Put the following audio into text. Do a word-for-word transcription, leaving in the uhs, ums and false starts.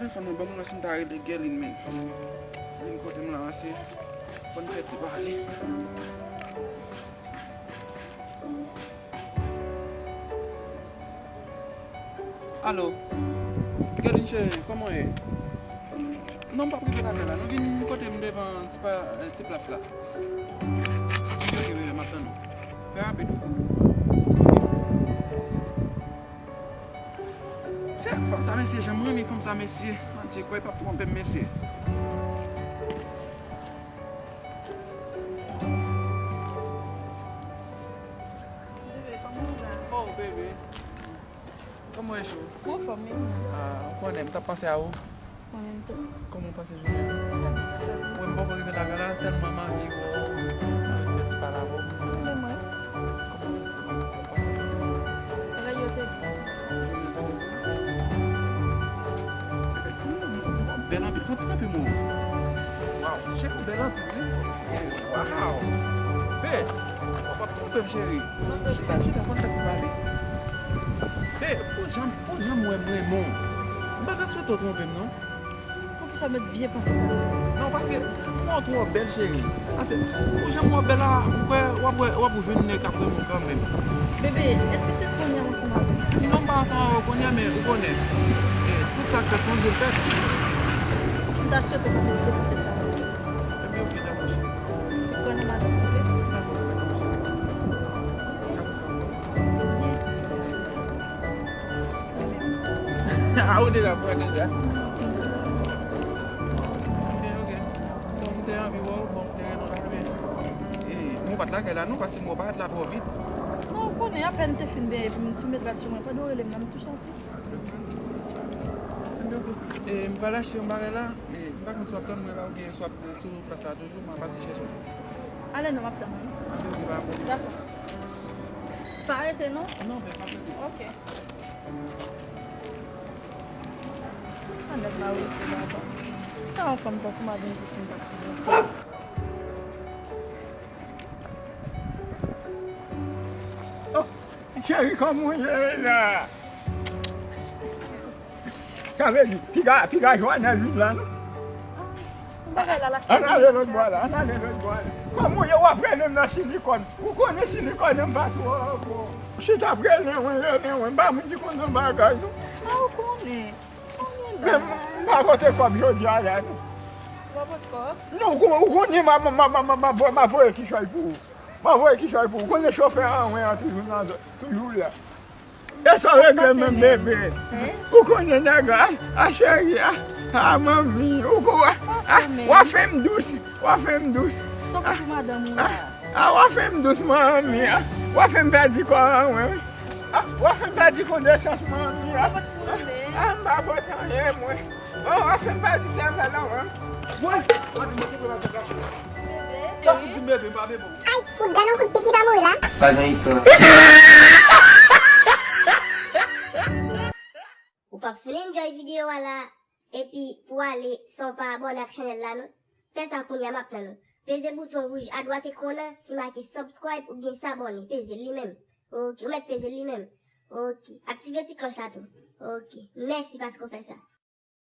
Telefòn mwen ban m wè si m ta rele Guerline, men. Vin kote m la, se fò n fè ti pale. Alo. Guerline cheri, kòman w ye? Non, m p ap rive lakay la. Nou vin kote m devan ti pa, eh, ti plas la. Ok, ok, bebe, m ap tann ou. Fè rapid, wi. Se fanm sa, mesye, jan m renmen fanm sa, mesye. Adje, kwè, p ap twonpe m, mesye. Bebe, kòman w la? Oh, bebe. Kòman w ye, cho? Anfòm, wi. Ah, ou konnen, m t ap panse a ou. Mwen menm tou. Kòman w pase jounen an? Mwen, m poko rive lakay la, tèlman m anvi wè w, m anvi fè ti pale avè w. Mwen menm, wi. Kòman w santi w? Kòman w pase jounen an? Bagay yo te byen. Jounen an te byen? Bèl anpil. Fò ti kanpe mwen. Waw, cheri, bèl anpil, wi. Waw. Be, w p ap twonpe m, cheri. Chita, chita, fò n fè ti pale. Be, pou jan, pou jan m wè m renmen w, m pa ta swete w twonpe m, non. Poukisa w met vye panse sa? Non, paske m wè w twò bèl, cheri. Paske, pou jan m wè w bèl la, ou kwè, w ap wè, w ap jwenn nèg k ap renmen w kanmenm. Bebe, èske se kounye a w ansanm avè m? Non, m pa ansanm avè w kounye a, men ou konnen, eh, tout sa k fèt, se yon jou l fèt. M ta swete w pa met vye panse sa. Ebyen, ok, dakò, cheri. Siprann nan madanm, ok? Dakò, dakò, cheri. Dakò, sa. A, ou deja pran deja. Ok, ok. Bon, m te anvi wè w, bon, m te rele w la, men, e, mwen pa t lakay la, non, paske mwen parèt la twò vit. Non, ou konnen, apèn te fin benyen, epi m tou met rad sou mwen, pandan w rele m nan, m tou soti. Ok, ok. E, m pral achte yon bagay la, e, m pa konn si w ap tann mwen la, oubyen si w ap sou plas la toujou, m a pase chèche w. Ale non, m ap tann ou. Ok, ok, pa pwoblèm. Dakò. Pa rete non. Non, men pa rete. Ok. Anèt mari se la ankò. Nan yon fanm tankou m ap vin di si m pa t konnen. Oh, cheri, kòman w ye la? Sa vle di, piga, piga Joanèl vin la, non? Bagay la lache. Ann ale lòt bò la, ann ale lòt bò la. Kòman w ye, w ap rele m nan silikòn? Ou konnen silikòn nan m pa twò bon. Si t ap rele mwen, rele mwen, m pa moun ki konn nan bagay, non. A, ou konnen. Konnen la. Men m, m pa pote kòb jodi a la, non. Ou pa pote kòb? Non, ou kon-, ou konnen m a, m a, m a, m a, m a voye kichòy pou ou. M a voye kichòy pou ou. Ou konnen chofè an, wen an toujou nan zòn, toujou la. E sa w regle menm, bebe? Ou konnen nèg la, a, a cheri, a, a manmi, ou ko-, a, a, w a fè m dous, w a fè m dous. Sa pou madanm ou la? A, w a fè m dous, manmi, a. W a fè m pèdi kò an, mwen, wi. A, w a fè m pèdi konesans, manmi, a. A, m pa pote anyen, mwen. Oh, w a fè m pèdi sèvèl la, mwen. Woy! Gade, mwen te pran la tèt la. Bebe, sa fout di m bebe, m pa bebe w. Ay, fout, gade yon kout piki pa mouri la. Pa gen istwa. Ou p ap fin enjoy videyo a la, epi pou ale san w pa abòne ak chanèl la, non? Fè sa kounye a, m ap tann ou. Peze bouton wouj adwat ekran an ki make subscribe oubyen s'abonner. Peze l li menm. Ok, ou mèt peze l li menm. Ok, aktive ti klòch la tou. Ok, mèsi paske w fè sa.